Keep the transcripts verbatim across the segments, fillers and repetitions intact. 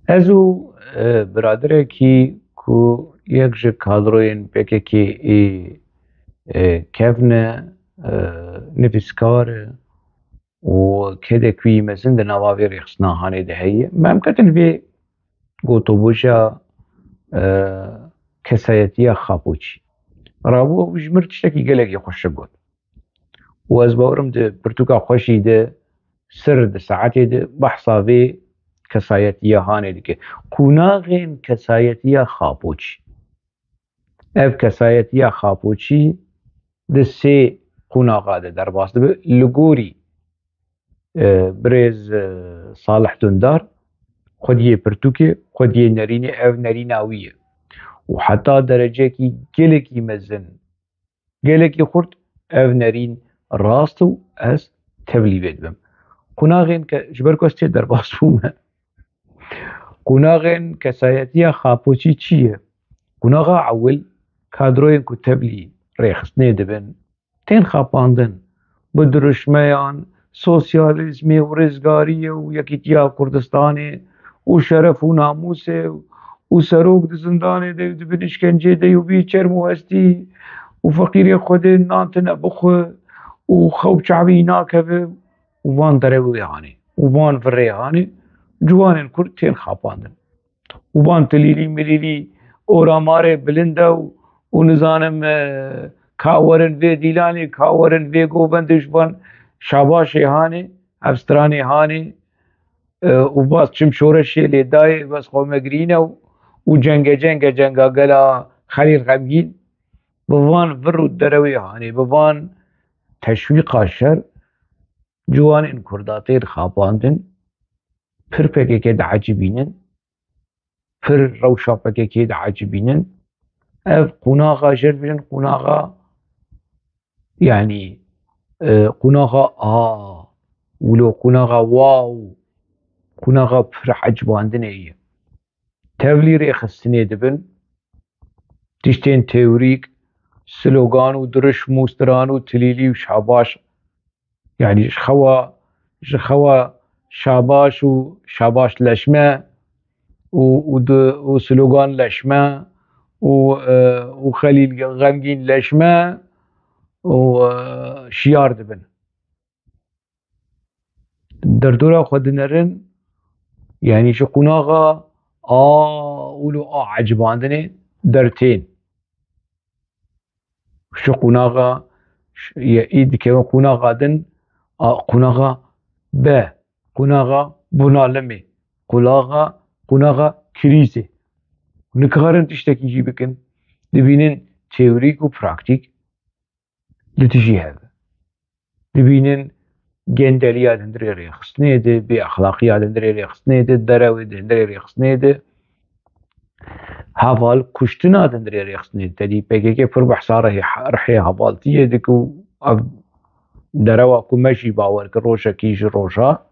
Ez û, e, biraderekî ku yek ji kadroyên P K K ê, e, kevn e, e, nivîskar e û kedek wî mezin di nava vê rêxistina Hanê de heye. Me em ketin vê gotoboja, e, kesayetiya Xapoçî. Rabû ew ji mir tiştekî gelekî xweşik got. Û ez bawerim di pirtûka xweşî de sir di saetê de behsa vê kesayetiya Hanê dike. Qunaxên kesayetiya Xapoçî. Ev kesayetiya Xapoçî di sê qunaxa de derbas dibe. Li gorî, e, birêz, e, Salih Dundar, xwediyê pirtûkê, xwediyê nerînê, ev nerîna wî ye. Û heta derecekî gelekî mezin, gelekî xurt ev nerîn rast û ez tevlî vê dibim. Qunaxên ke-, ji ber ku ez tê derbas bûme. Qunaxên kesayetiya Xapoçî çi ye? Qunaxa ewil kadroyên ku tevlî rêxistinê dibin, tên xapandin. Bi dirûşmeyan, sosyalîzmê û rizgariyê û yekîtiya Kurdistanê û şeref û namûsê û serok di zindanê de û di bin îşkencê de û bî çerm û hestî û feqîrê Xwedê nan tine bixwe û xew çavî nakeve û van derewê hanê û van virê hanê ciwanên Kurd tên xapandin. Û van tilîlî milîlî oramarê bilind e û, û nizanim, e, ka werin vê dîlanê, ka werin vê govendê ji van şabaşê hanê, ev stranê hanê, e, û bas çim şoreşê lê dayê, bas xwe me girîne û, û cenge cenge cenga gela Xelîl Xemgîn, bi van vir û derewê hanê, bi van teşwîqa şer, ciwanên Kurda tên xapandin, pir P K K diecibînin, pir rewşa P K K diecibînin. Ev qunaxa jêr bînin, qunaxa, yanî, e, qunaxa a, wilo qunaxa wow, qunaxa pir ecibandinê ye. Tevlî rêxistinê dibin, tiştên teorîk, slogan û dirişm û stran û tilîlî û şabaş, yanî ji xewa, ji xewa şabaş û şabaş leşme û, û di, û slogan leşme û, e, û Xelîl Xemgîn leşme û, e, şiyar dibin. Derdora xwe dinerin, yanî ji qunaxa a ûlo a ecibandinê dertên. Ji qunaxa ş-, ye, î dikeve qunaxa din, a, qunaxa be, qunaxa bunalimê, qunaxa, qunaxa krîzê. Nikarin tiştekî jî bikin, dibînin teorîk û praktîk li dijî hev e. Dibînin gendeliya di hundirê rêxistinê de, bêexlaqiya di hundirê rêxistinê de, derewê di hundirê rêxistinê de, heval kuştina di hundirê rêxistinê de. Tedî P K K pir behsa rihê, rihê hevaltiyê dike û ev derewa ku me jî bawer kir rojekî ji roja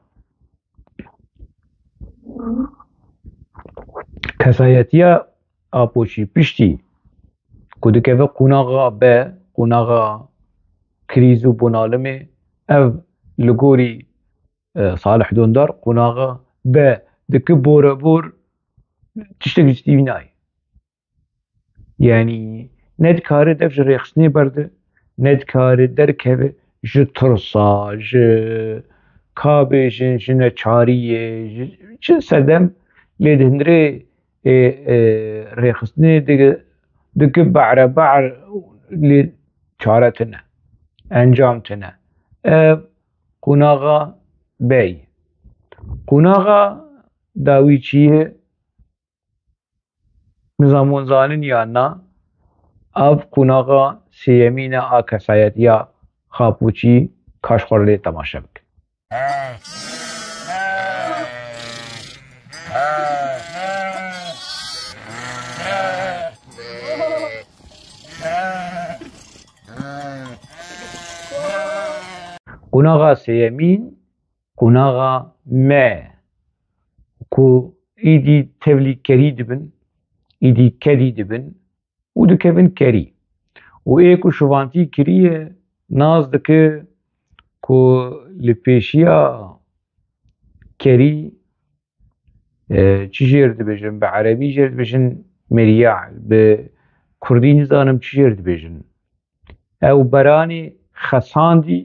kesayetiya Apoçî piştî ku dikeve qunaxa be, qunaxa krîz û bunalimê, ev li gorî, e, Salih Dundar qunaxa be dike borebor tiştek ji tîvî nayê. Yanî ne dikare dev ji rêxistinê berde, ne dikare derkeve ji tirsa, ji ka bêjin, ji neçariyê, ji, ji sedem lê di hundirê, ê, ê, rêxistinê dike, dike be're be'r lê çare tine, encam tine. Ev qunaxa bey. Qunaxa dawî çi ye? Nizam hûn zanin yan na, ev qunaxa sêyemîn e a kesayetiya Xapûçî, kaş xwe lê temaşe bikin. Qunaxa sêyemîn, qunaxa me, ku îdî tevlî kerî dibin, îdî kedî dibin û dikevin kerî. Û ê ku şivantî kirî ye, nas dike ku li pêşiya kerî e, çi jêr dibêjin, bi erebî jêr dibêjin meriyah, bi kurdî nizanim çi jêr dibêjin. Ew beranê xesandî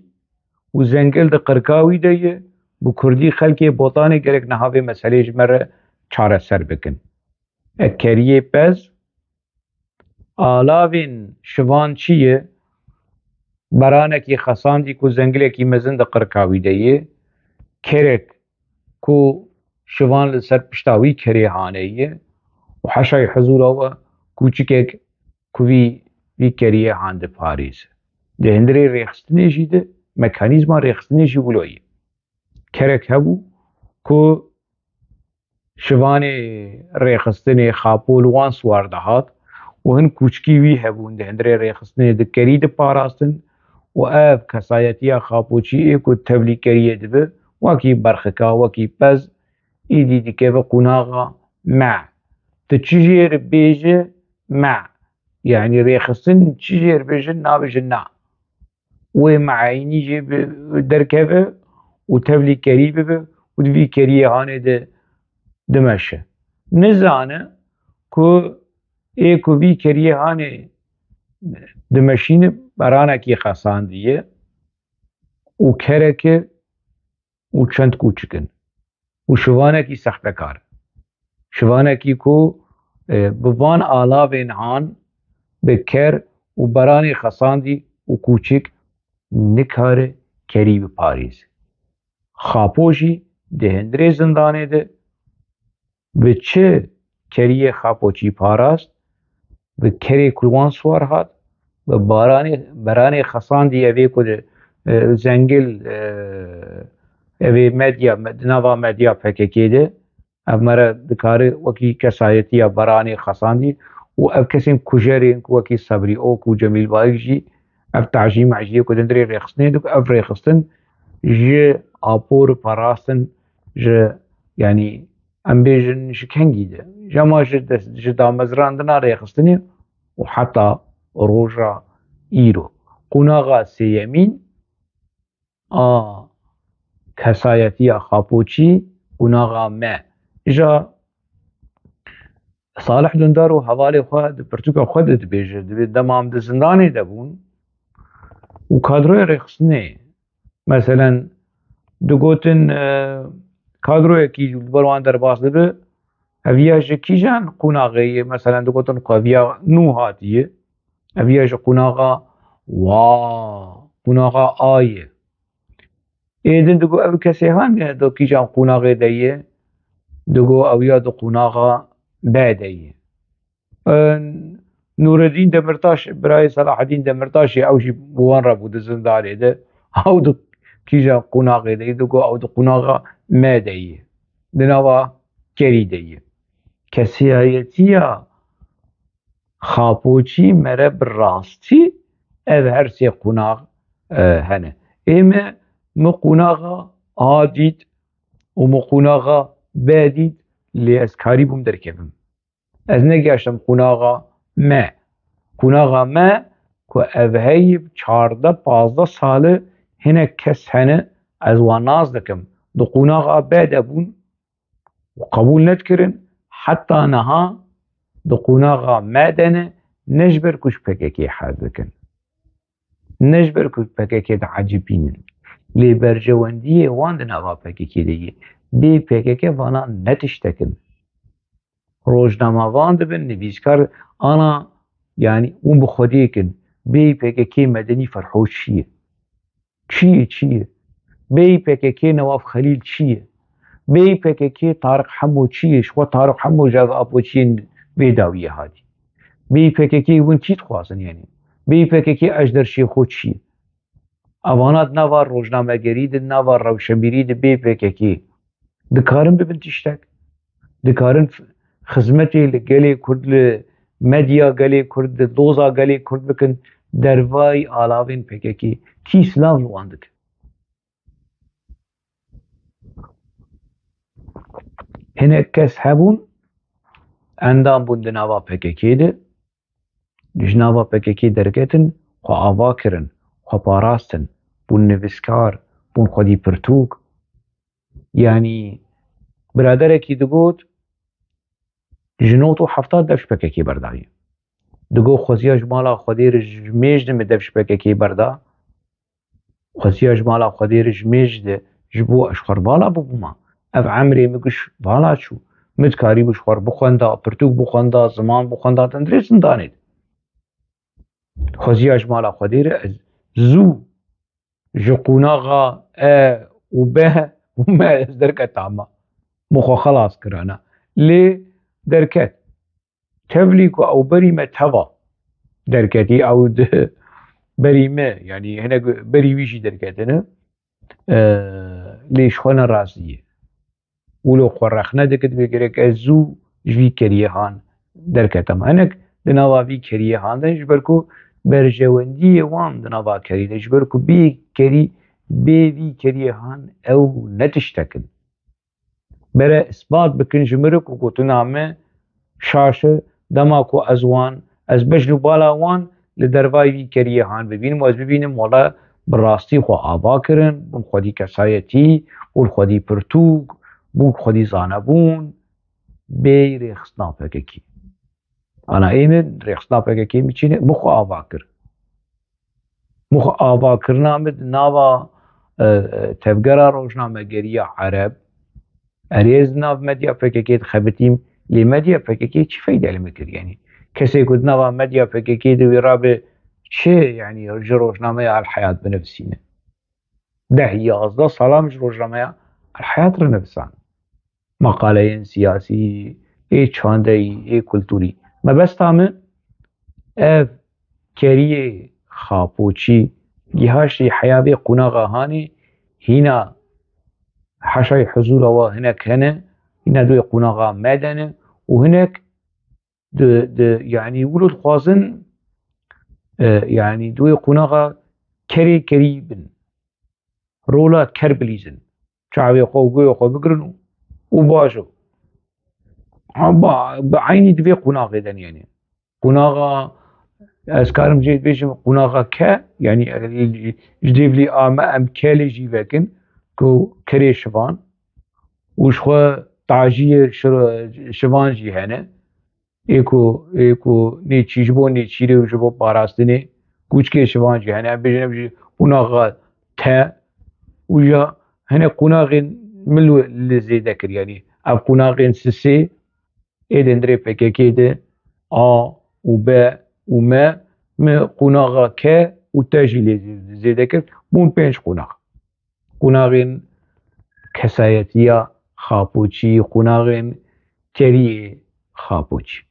û zengil di qirka wî de ye, bi kurdî xelkê Botanê gerek niha vê meseleyê ji me re çareser bikin. E, keriyê pez, alavên şivan çi ye? Beranekî xesandî ku zengilekî mezin di qirka wî de ye, kerek ku şivan li ser pişta wî kerê hanê ye û heşayî hizûra we kûçikek ku vî, vî keriyê han diparêze. Di hundirê rêxistinê jî de mekanîzma rêxistinê jî wilo ye. Kerek hebû ku şivanê rêxistinê Xapo li wan siwar dihat û hin kûçikî wî hebûn di hundirê rêxistinê di kerî diparastin û ev kesayetiya Xapoçî ê ku tevlî keriyê dibe, wekî berxika, wekî pez, êdî dikeve qunaxa me. Tu çi jêr bêje me. Yanî rêxistin çi jêr bêjin, nabêjin na. Wê me'eynî jê bi-, derkeve û tevlî kerî bibe û di vî keriyê hanê de dimeşe. Nizane ku ê ku vî keriyê hanê dimeşîne beranekî xesandiye û kereke û çend kûçik in û şivanekî sextekar. Şivanekî ku, e, bi van alavên han, bi ker û beranê xesandî û kûçik nikare kerî biparêze. Xapo jî di hundirê zindanê de bi çi keriyê Xapoçî parast, bi kerê ku wan siwar hat, bi baranê, beranê xesandî evê ku di, e, zengil, e, evê medya, me-, di nava medya P K K de, ev me re dikare wekî kesayetiya beranê xesandî û ev kesên kujerên ku wekî Sebrî Ok û Cemîl Bayik jî ev tacî meciyê ku di hundirê rêxistinê de, ev rêxistin ji apor parastin, ji, yanî, em bêjin ji kengî de, jema ji dest, ji damezrandina rêxistinê û heta roja îro. Qunaxa sêyemîn a kesayetiya Xapoçî, qunaxa me. Îja Salih Dundar û hevalê xwe di pirtûka xwe de dibêje, dibê dema em di zindanê de bûn û kadroya rêxistinê, meselen, digotin, e, kadroyekî li ber wan derbas dibe, ev ya ji kîjan qunaxê ye? Meselen, digotin ku ev ya nû hatiye, ev ya ji qunaxa wa, qunaxa A ye. Ê din digo ev kesê hange do kîjan qunaxê de ye? Digo ew ya di qunaxa B de ye. E, Nûreddîn Demirtaş, birayê Selahedîn Demirtaşê, ew jî bi wan re bû di zindanê de. Ew di kîjan qunaxê de ye? Digo ew di qunaxa me de ye. Di nava kerî de ye. Kesayetiya Xapoçî me re bi rastî ev her sê qunax, e, hene. Ê me, min qunaxa A dît û min qunaxa B dît, lê ez karîbûm derkevim. Ez negeştim qunaxa me. Qunaxa me ku ev heyv çardeh pazdeh sal e, hinek kes hene, ez wan nas dikim, di qunaxa B de bûn û qebûl nedikirin, heta niha di qunaxa me de ne, ne ji ber ku ji P K K hez dikin, ne ji ber ku P K K diecibînin, lê berjewendiyê wan di nava P K K de ye. Bê P K K vana ne tiştek in. Rojnamevan dibin, nivîskar, ana, yanî hûn bi Xwedê kin, bê P K K medenî Ferho çi ye? Çi ye, çi ye? Bê P K K Newaf Xelîl çi ye? Bê P K K Tariq Hemo çi ye? Ji xwe Tariq Hemo ji ev apoçiyên vê dawiyê hatî. Bê P K K hûn çi dixwazin, yanî? Bê P K K Ejder Şêxo çi ye? Evana di nava rojnamegerî de, di nava rewşenbîrî de bê P K K dikarin bibin tiştek? Dikarin f-, xizmetê li gelê Kurd, li medya gelê Kurd, li doza gelê Kurd bikin, dervayî alavên P K K? Kî silav li wan dike? Hinek kes hebûn, endam bûn di nava P K K de, ji nava P K K derketin, xwe ava kirin, xwe parastin, bûn nivîskar, bûn xwedî pirtûk. Yanî biraderekî digot, Ji nod û hefta dev ji P K K berdaye. Digo xweziya ji mala Xwedê re ji mêj de min dev ji P K K berda. Xweziya ji mala Xwedê re ji mêj de ji bo ez ji xwe re vala bibûma. Ev emrê min giş vala çû. Min dikarîbû ji xwe re bixwenda, pirtûk bixwenda, ziman bixwenda, tendirê zindanê de. Xweziya ji mala Xwedê re ez zû ji qunaxa e û be û me ez derketama. Min xwe xelas kirana. Lê derket. Tevlî ku ew berî me teva derketî, ew di berî me, yanî hinek berî wî jî derketine, e, lê ji xwe ne razî ye. Wilo xwe rexne dike, divê gerek ez zû ji vî keriyê han derketim. Hinek di nava vî keriyê han de, ji ber ku berjewendiyê wan di nava kerî de, ji ber ku bê kerî, bê vî keriyê han ew ne tiştek in. Bere ispat bikin ji min re ku gotina me şaş e, dema ku ez wan, ez bejn û bala wan li dervayî vî keriyê han bibînim û ez bibînim wele bi rastî xwe ava kirin, bûn xwedî kesayetî, bûn xwedî pirtûk, bûn xwedî zanebûn, bêyî rêxistina P K K. Ana ê min rêxistina P K K min çîne, min xwe ava kir. Min xwe avakirina min di nava, e, e, tevgera rojnamegeriya Ereb, erê ez di nav medya P K K dixebitîm, lê medya P K K çi feyde li min kir? Yanî kesê ku di nava medya P K K de wê rabe çi, yanî ji rojnameya El Heyat binivîsîne? Deh, yazdeh sala min ji rojnameya El Heyat re nivisan. Maqaleyên siyasî, ê çandeyî, ê kulturî. Mebesta min ev keriyê xapoçî, gihaştî heya vê qunaxa hanê, hîna heşayî huzûra wa hinek hene, hîna di wê qunaxa me de ne û hinek di, di, yanî wilo dixwazin, e, yanî di wê qunaxa kerê kerî bin. Rola ker bilîzin. Çavê xwe û guhê xwe bigirin û, û bajo. Ba, bi eynî di vê qunaxê de niyene. Qunaxa, ez karim jê dibêjim, qunaxa ke, yanî, e, ji dêvlî a me em kelê jî vekin, ku kerê şivan û ji xwe tajiyê şir-, şivan jî hene. Ê ku, ê ku nêçî, ji bo nêçîrê û ji bo parastinê kûçikê şivan jî hene. Em bêjin ev jî qunaxa te û ya hinek qunaxên min li zêde kir. Yanî ev qunaxên sisê ê di hundirê P K K de A û B û me, min qunaxa ke û te jî lê zêde kir. Bûn pênc qunax. Qunaxên kesayetiya xapoçî, qunaxên keriyê xapoçî.